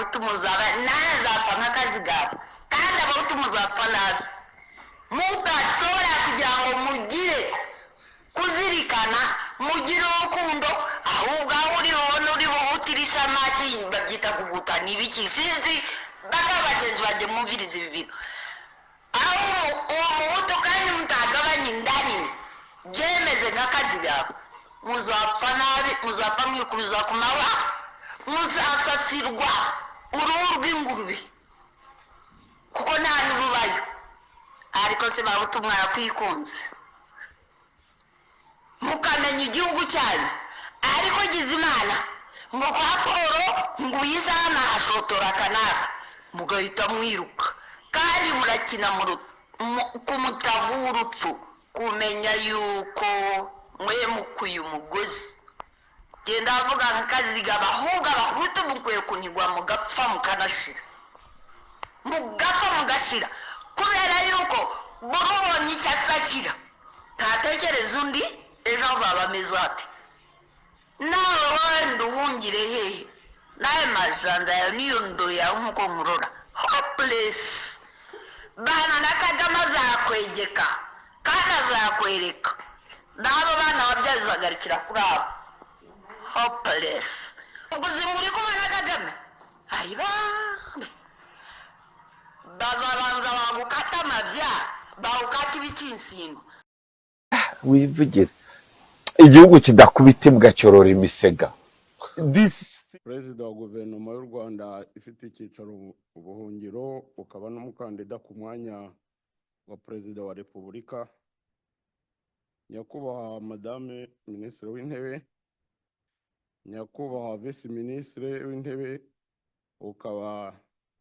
Abahutu muzaba nawe nzapfa nk'akazigaba, kandi Abahutu muzapfa nabi mudashobora kugira ngo mugire kuzirikana, mugire urukundo. Ahubwo aho uri bubone uri buhutire isamaki, babyita kuguta ni ibiki sinzi. Baka bagenzi banjye, mwumvirize ibi bintu. Aho uwo muhutu kandi mutagabanya inda nini, byemeze nk'akazigaba, muzapfa nabi, muzapfa mwikuruza ku mababa, muzasasirwa uruhu rw'ingurube kuko nta n'urubayo. Ariko se Bahutu, mwakwikunze mukamenya igihugu cyanyu? Ariko gize Imana ngo kwa Paul ngo uyizaha hashotora akanaka, mugahita mwiruka, kandi murakina ku mutavu w'urupfu. Kumenya yuko mwe mukuye umugozi, genda avuga nka Kazigaba. Ahubwo Abahutu mukwiye kunigwa mugapfa, mukanashira, mugapfa mugashira, kubera yuko mubonye icyo asakira ntatekereza undi ejo azaba ameze ate. Nawe wenda uhungire hehe nawe majanja yawe n'iyo ndo yawe nk'uko nkurora hopeless bana na Kagame azakwegeka kandi azakwereka n'abo bana wabyaye, uzagarukira kuri abo hopeless. Ubuzima uri kumwe na Kagame, ayibambe bazabanza bagukata amabya, bawukata ibikinsino. Wivugire igihugu kidakubita imbwa cyorora imisega. This Perezida wa Guverinoma y'u Rwanda ifite icyicaro mu buhungiro, ukaba n'umukandida ku mwanya wa Perezida wa Repubulika, Nyakubahwa Madame Minisitiri w'Intebe, Nyakubahwa Visi Minisitiri w'Intebe ukaba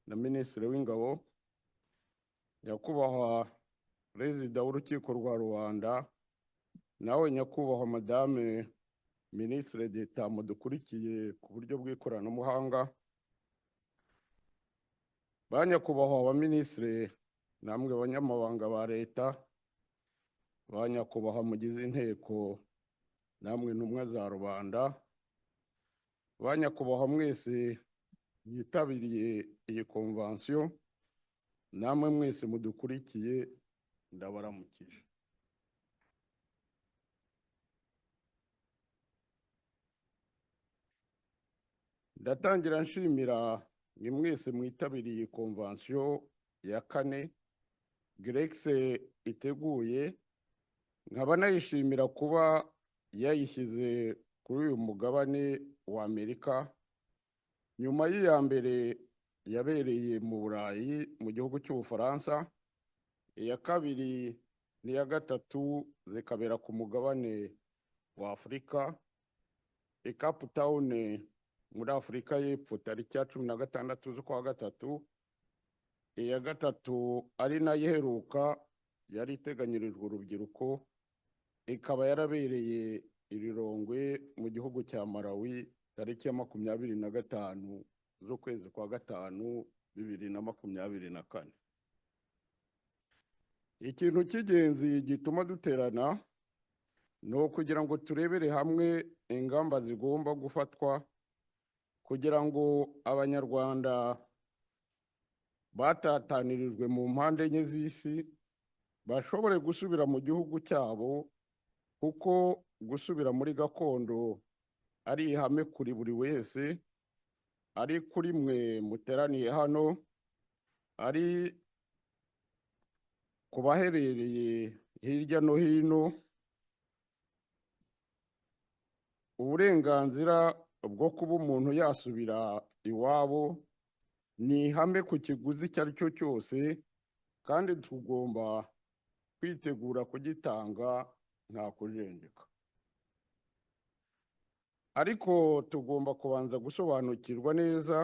na Minisitiri w'Ingabo, Nyakubahwa Perezida w'Urukiko rwa Rubanda, nawe Nyakubahwa Madame Minisitiri d'État mudukurikiye ku buryo bw'ikoranabuhanga, ba nyakubahwa abaminisitiri namwe banyamabanga ba leta, ba nyakubahwa mugize inteko namwe ntumwa za rubanda, ba nyakubahwa mwese mwitabiriye iyi convention, namwe mwese mudukurikiye, ndabaramukije. Ndatangira nshimira mwe mwese mwitabiriye iyi convention ya kane GREX iteguye, nkaba nayishimira kuba yayishyize kuri uyu mugabane wa Amerika nyuma y'iya mbere yabereye mu Burayi mu gihugu cy'Ubufaransa, iya kabiri n'iya gatatu zikabera ku mugabane wa Afurika i Cape Town muri Afurika y'Epfo tariki ya 16 z'ukwa gatatu. Iya gatatu ari nayo iheruka yari iteganyirijwe urubyiruko, ikaba yarabereye i Lilongwe mu gihugu cya Malawi tariki ya 25 z'ukwezi kwa gatanu 2024. Ikintu cy'ingenzi gituma duterana ni ukugira ngo turebere hamwe ingamba zigomba gufatwa kugira ngo Abanyarwanda batatanirijwe mu mpande enye z'isi bashobore gusubira mu gihugu cyabo, kuko gusubira muri gakondo ari ihame kuri buri wese, ari kuri mwe muteraniye hano, ari ku baherereye hirya no hino. Uburenganzira bwo kuba umuntu yasubira iwabo ni ihame ku kiguzi icyo ari cyo cyose, kandi tugomba kwitegura kugitanga nta kujenjeka. Ariko tugomba kubanza gusobanukirwa neza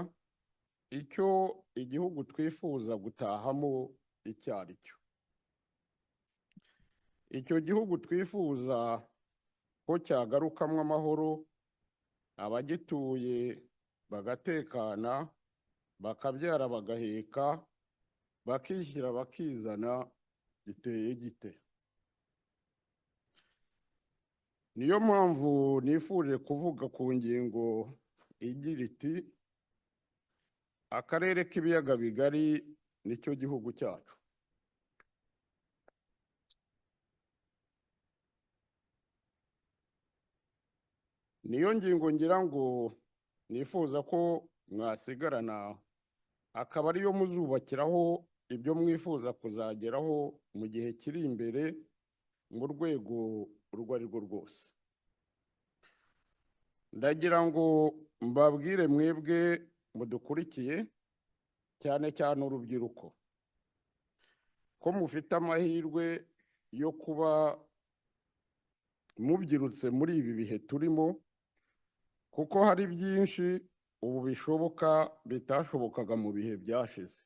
icyo igihugu twifuza gutahamo icyo ari cyo. Icyo gihugu twifuza ko cyagarukamo amahoro, abagituye bagatekana, bakabyara bagaheka, bakishyira bakizana, giteye gite? Niyo mpamvu nifuje kuvuga ku ngingo igira iti: Akarere k'Ibiyaga Bigari nicyo gihugu cyacu. Niyo ngingo ngira ngo nifuza ko mwasigarana, akaba ariyo muzubakiraho ibyo mwifuza kuzageraho mu gihe kiri imbere mu rwego urwo ari rwo rwose. Ndagira ngo mbabwire mwebwe mudukurikiye, cyane cyane urubyiruko, ko mufite amahirwe yo kuba mubyirutse muri ibi bihe turimo, kuko hari byinshi ubu bishoboka bitashobokaga mu bihe byashize.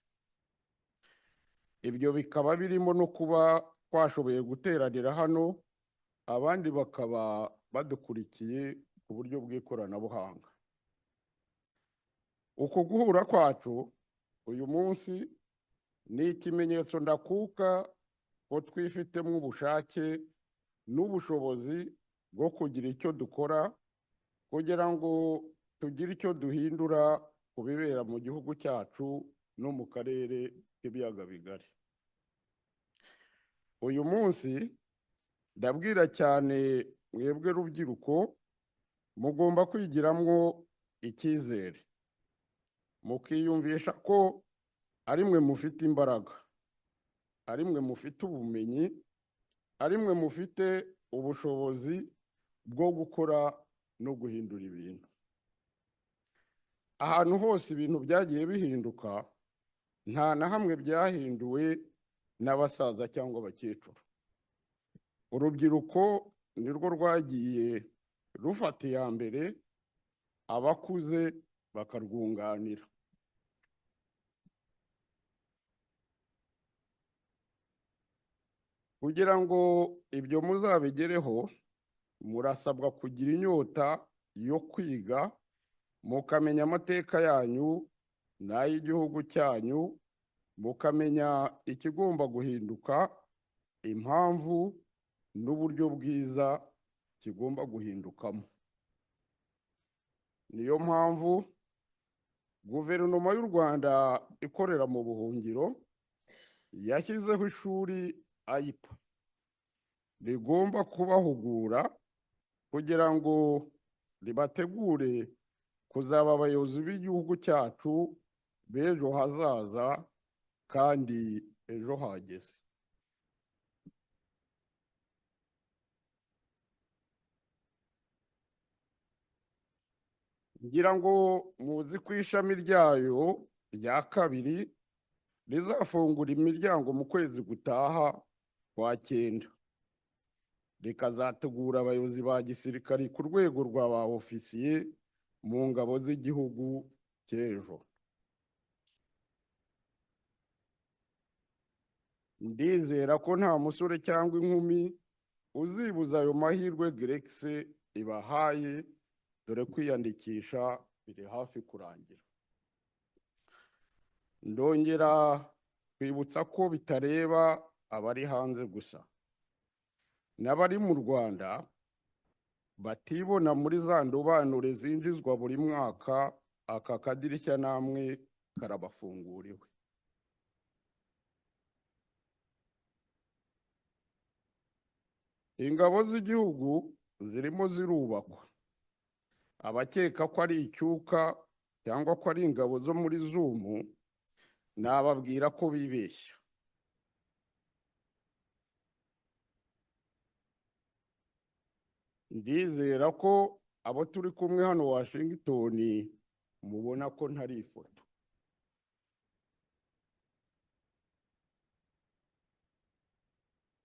Ibyo bikaba birimo no kuba twashoboye guteranira hano, abandi bakaba badukurikiye ku buryo bw'ikoranabuhanga. Uku guhura kwacu uyu munsi ni ikimenyetso ndakuka ko twifitemo ubushake n'ubushobozi bwo kugira icyo dukora kugira ngo tugire icyo duhindura ku bibera mu gihugu cyacu no mu karere k'Ibiyaga Bigari. Uyu munsi ndabwira cyane mwebwe rubyiruko, mugomba kwigiramwo icyizere, mukiyumvisha ko ari mwe mufite imbaraga, ari mwe mufite ubumenyi, ari mwe mufite ubushobozi bwo gukora no guhindura ibintu. Ahantu hose ibintu byagiye bihinduka, nta na hamwe byahinduwe n'abasaza cyangwa abakecuru. Urubyiruko nirwo rwagiye rufata iya mbere, abakuze bakarwunganira. Kugira ngo ibyo muzabigereho, murasabwa kugira inyota yo kwiga, mukamenya amateka yanyu n'ay'igihugu cyanyu, mukamenya ikigomba guhinduka, impamvu n'uburyo bwiza kigomba guhindukamo. Niyo mpamvu Guverinoma y'u Rwanda ikorera mu buhungiro yashyizeho ishuri AIPA rigomba kubahugura kugira ngo ribategure kuzaba abayobozi b'igihugu cyacu b'ejo hazaza kandi ejo hageze. Ngira ngo muzi ko ishami ryayo rya kabiri rizafungura imiryango mu kwezi gutaha kwa 9, rikazategura abayobozi ba gisirikari ku rwego rwa ba ofisiye mu ngabo z'igihugu cy'ejo. Ndizera ko nta musore cyangwa inkumi uzibuza ayo mahirwe Grex ibahaye, dore kwiyandikisha biri hafi kurangira. Ndongera kwibutsa ko bitareba abari hanze gusa, n'abari mu Rwanda batibona muri za ndobanure zinjizwa buri mwaka, aka kadirishya namwe karabafunguriwe. Ingabo z'igihugu zirimo zirubakwa. Abakeka ko ari icyuka cyangwa ko ari ingabo zo muri Zoom, nababwira ko bibeshya. Ndizera ko abo turi kumwe hano Washington mubona ko ntari ifoto.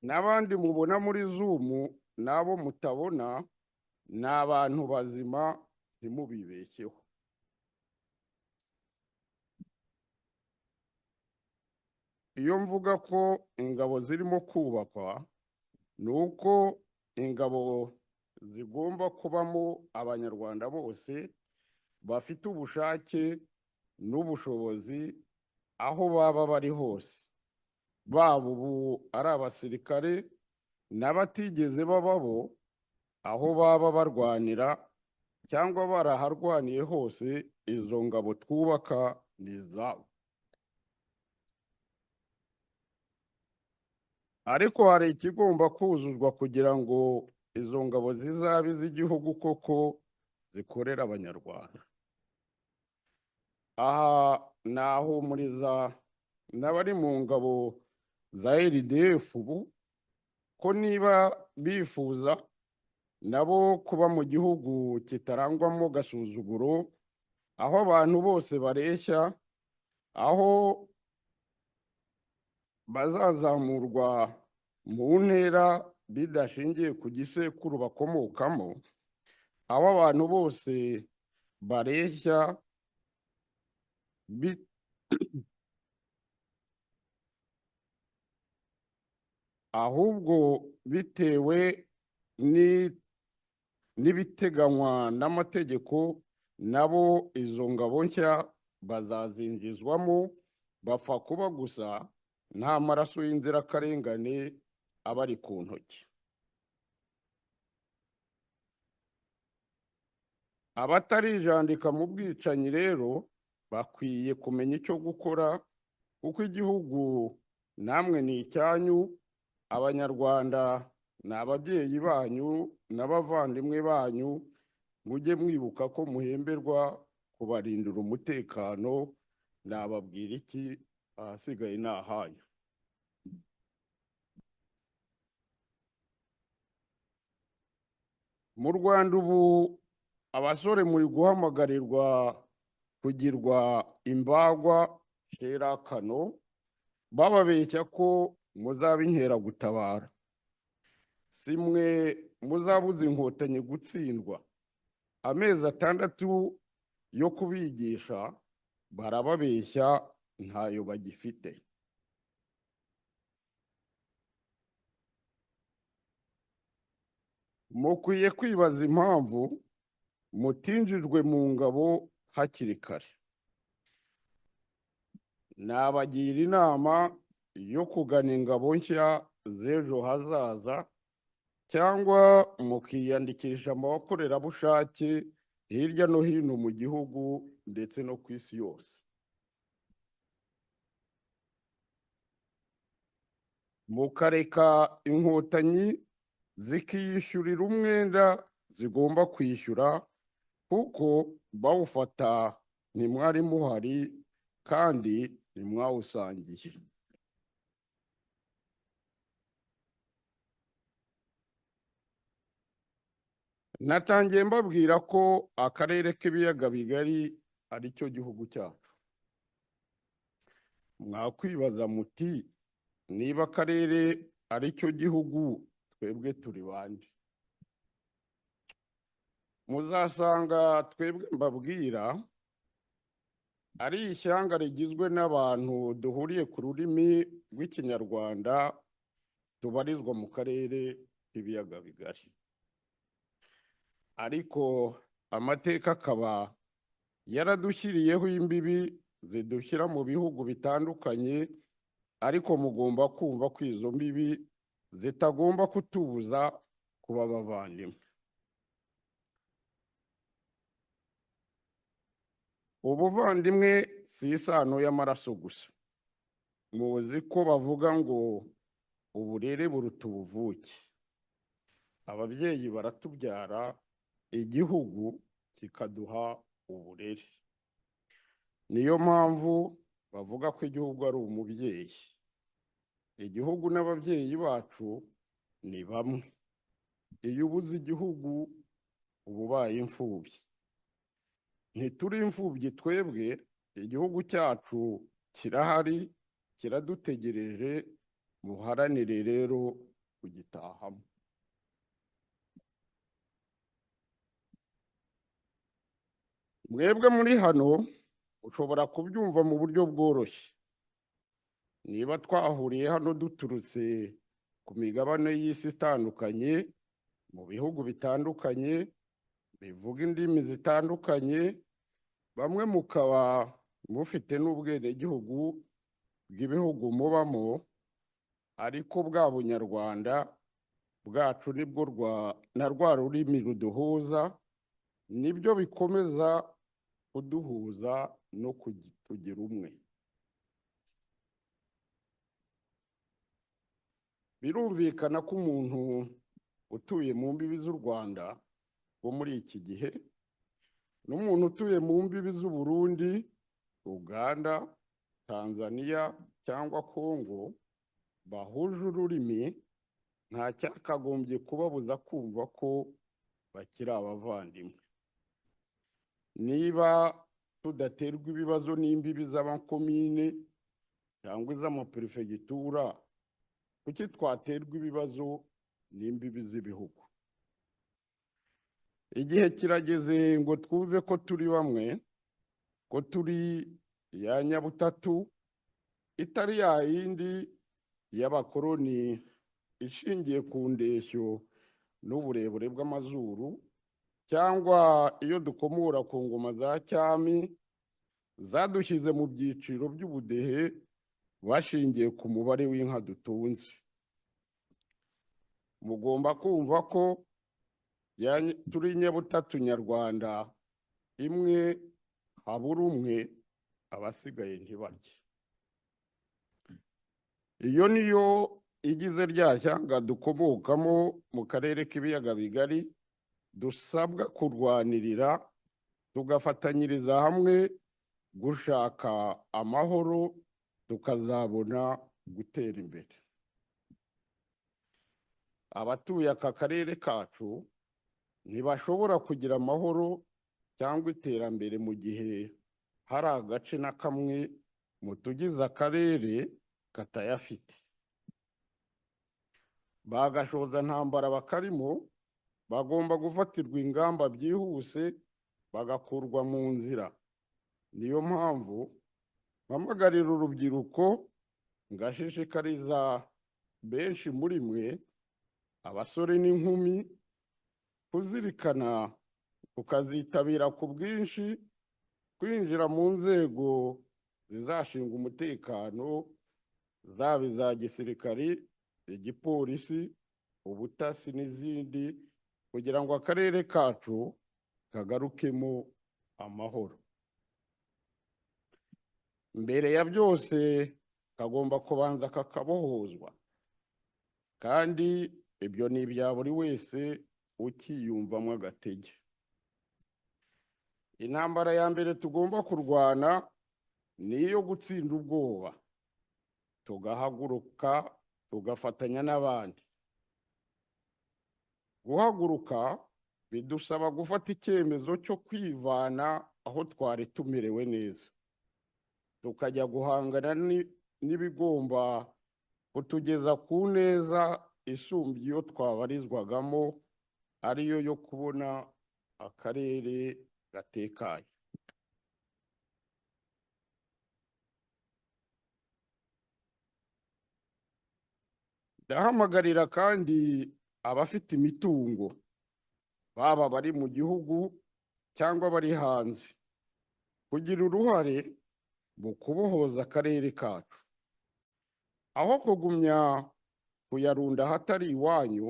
N'abandi mubona muri Zoom n'abo mutabona ni abantu bazima, ntimubibeshyeho. Iyo mvuga ko ingabo zirimo kubakwa, ni uko ingabo zigomba kubamo Abanyarwanda bose bafite ubushake n'ubushobozi aho baba bari hose, baba ubu ari abasirikare n'abatigeze bababo, aho baba barwanira cyangwa baraharwaniye hose, izo ngabo twubaka ni izabo. Ariko hari ikigomba kuzuzwa kugira ngo izo ngabo zizabe iz'igihugu koko zikorera Abanyarwanda. Aha nahumuriza n'abari mu ngabo za RDF ubu ko niba bifuza nabo kuba mu gihugu kitarangwamo gasuzuguro, aho abantu bose bareshya, aho bazazamurwa mu ntera bidashingiye ku gisekuru bakomokamo, aho abantu bose bareshya ahubwo bitewe n'ibiteganywa n'amategeko, nabo izo ngabo nshya bazazinjizwamo, bapfa kuba gusa nta maraso y'inzirakarengane abari ku ntoki. Abatarijandika mu bwicanyi rero bakwiye kumenya icyo gukora, kuko igihugu namwe ni icyanyu, Abanyarwanda ni ababyeyi banyu n'abavandimwe banyu, mujye mwibuka ko muhemberwa kubarindira umutekano. Nababwira iki? Ahasigaye ni ahanyu. Mu Rwanda ubu abasore muri guhamagarirwa kugirwa imbagwa sherakano, bababeshya ko muzaba inkeragutabara. Si mwe muzabuza Inkotanyi gutsindwa. Amezi 6 yo kubigisha barababeshya, ntayo bagifite. Mukwiye kwibaza impamvu mutinjijwe mu ngabo hakiri kare. Nabagira inama yo kugana ingabo nshya z'ejo hazaza, cyangwa mukiyandikisha mu bakorerabushake hirya no hino mu gihugu ndetse no ku isi yose. Mukareka Inkotanyi zikiyishyurira umwenda zigomba kwishyura, kuko bawufata ntimwari muhari kandi ntimwawusangiye. Natangiye mbabwira ko akarere k'ibiyaga bigari ari cyo gihugu cyacu. Mwakwibaza muti niba akarere ari cyo gihugu, twebwe turi bande? Muzasanga twebwe mbabwira ari ishyanga rigizwe n'abantu duhuriye ku rurimi rw'Ikinyarwanda, tubarizwa mu karere k'ibiyaga bigari. Ariko amateka akaba yaradushyiriyeho imbibi zidushyira mu bihugu bitandukanye, ariko mugomba kumva ko izo mbibi zitagomba kutubuza kuba abavandimwe. Ubuvandimwe si isano y'amaraso gusa. Muzi ko bavuga ngo uburere buruta ubuvuke. Ababyeyi baratubyara, igihugu kikaduha uburere. Niyo mpamvu bavuga ko igihugu ari umubyeyi. Igihugu n'ababyeyi bacu ni bamwe. Iyo ubuze igihugu uba ubaye imfubyi. Ntituri imfubyi twebwe, igihugu cyacu kirahari, kiradutegereje, muharanire rero kugitahamo. Mwebwe muri hano ushobora kubyumva mu buryo bworoshye. Niba twahuriye hano duturutse ku migabane y'isi itandukanye, mu bihugu bitandukanye, bivuga indimi zitandukanye, bamwe mukaba mufite n'ubwenegihugu bw'ibihugu mubamo, ariko bwa bunyarwanda bwacu nibwo na rwa rurimi ruduhuza, nibyo bikomeza kuduhuza no kutugira umwe. Birumvikana ko umuntu utuye mu mbibi z'u Rwanda wo muri iki gihe n'umuntu utuye mu mbibi z'u Burundi, Uganda, Tanzania cyangwa Kongo bahuje ururimi nta cyakagombye kubabuza kumva ko bakiri abavandimwe. Niba tudaterwa ibibazo n'imbibi z'amakomine cyangwa iz'amaperefegitura, kuki twaterwa ibibazo n'imbibi z'ibihugu? Igihe kirageze ngo twumve ko turi bamwe, ko turi ya nyabutatu itari ya yindi y'abakoloni ishingiye ku ndeshyo n'uburebure bw'amazuru, cyangwa iyo dukomora ku ngoma za cyami zadushyize mu byiciro by'ubudehe bashingiye ku mubare w'inka dutunze. Mugomba kumva ko turi nyabutatu nyarwanda imwe, habura umwe abasigaye ntibarye. Iyo niyo igize rya shyanga dukomokamo mu karere k'ibiyaga bigari, dusabwa kurwanirira tugafatanyiriza hamwe gushaka amahoro, tukazabona gutera imbere. Abatuye aka karere kacu ntibashobora kugira amahoro cyangwa iterambere mu gihe hari agace na kamwe mu tugize akarere katayafite. Bagashoza ntambara bakarimo, bagomba gufatirwa ingamba byihuse bagakurwa mu nzira. Niyo mpamvu mpamagarira urubyiruko, ngashishikariza benshi muri mwe abasore n'inkumi kuzirikana ukazitabira ku bwinshi kwinjira mu nzego zizashinga umutekano, zaba iza gisirikari, igipolisi, ubutasi n'izindi, kugira ngo akarere kacu kagarukemo amahoro. Mbere ya byose kagomba kubanza kakabohozwa, kandi ibyo ni ibya buri wese ukiyumvamo agatege. Intambara ya mbere tugomba kurwana ni iyo gutsinda ubwoba, tugahaguruka tugafatanya n'abandi. Guhaguruka bidusaba gufata icyemezo cyo kwivana aho twari tumerewe neza, tukajya guhangana n'ibigomba kutugeza ku neza isumbye iyo twabarizwagamo, ariyo yo kubona akarere gatekanye. Ndahamagarira kandi abafite imitungo, baba bari mu gihugu cyangwa bari hanze, kugira uruhare mu kubohoza akarere kacu. Aho kugumya kuyarunda ahatari iwanyu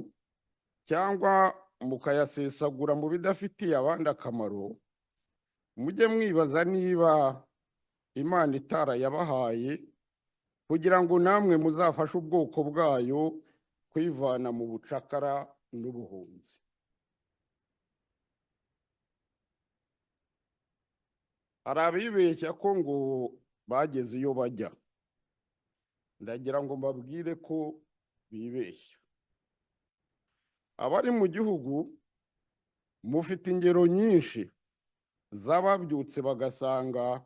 cyangwa mukayasesagura mu bidafitiye abandi akamaro, mujye mwibaza niba Imana itarayabahaye kugira ngo namwe muzafashe ubwoko bwayo kwivana mu bucakara n'ubuhunzi. Hari abibeshya ko ngo bageze iyo bajya, ndagira ngo mbabwire ko bibeshya. Abari mu gihugu mufite ingero nyinshi z'ababyutse bagasanga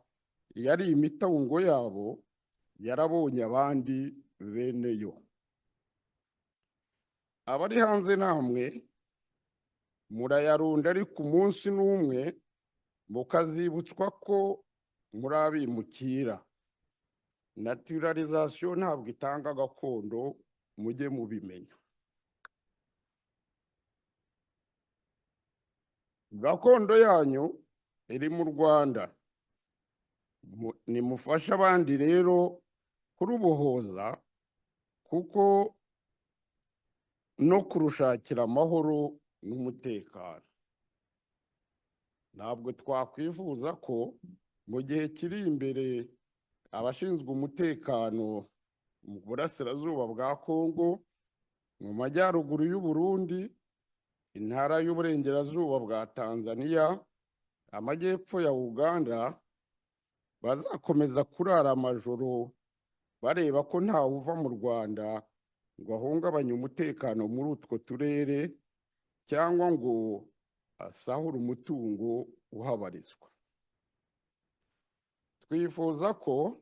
yari imitungo yabo yarabonye abandi bene yo. Abari hanze namwe murayarunda, ariko umunsi n'umwe mukazibutswa ko muri abimukira. Naturalisation ntabwo itanga gakondo, mujye mubimenya. Gakondo yanyu iri mu Rwanda, nimufashe abandi rero kurubohoza, kuko no kurushakira amahoro n'umutekano. Ntabwo twakwifuza ko Mu gihe kiri imbere, abashinzwe umutekano mu burasirazuba bwa Kongo, mu majyaruguru y'u Burundi, intara y'uburengerazuba bwa Tanzania, amajyepfo ya Uganda, bazakomeza kurara amajoro bareba ko ntawe uva mu Rwanda ngo ahungabanye umutekano muri utwo turere cyangwa ngo asahure umutungo uhabarizwa. Twifuza ko